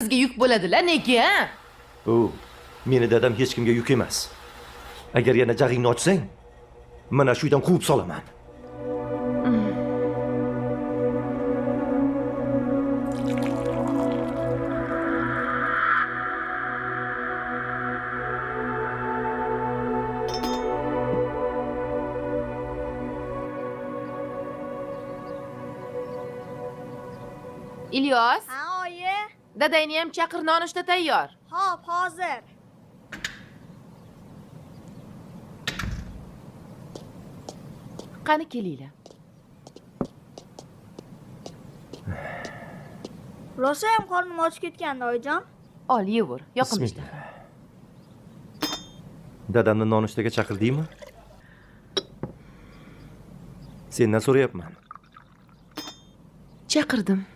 Sizga yuk bo'ladilar neki, ha? U, meni dadam hech kimga yuk emas. Agar yana jag'ingni ochsang, mana shu uydan quvib solaman. Ilyos, Ha oyi. dadangni ham chaqir, nonushta tayyor. Hop, hozir. Qani kelinglar. Rosa ham qornim ochib ketgandi, oyijon. Ol, yever. Yoqimli Bismillah. Dadamni nonushtaga chaqirdingmi? Sendan so'rayapman. Chaqirdim.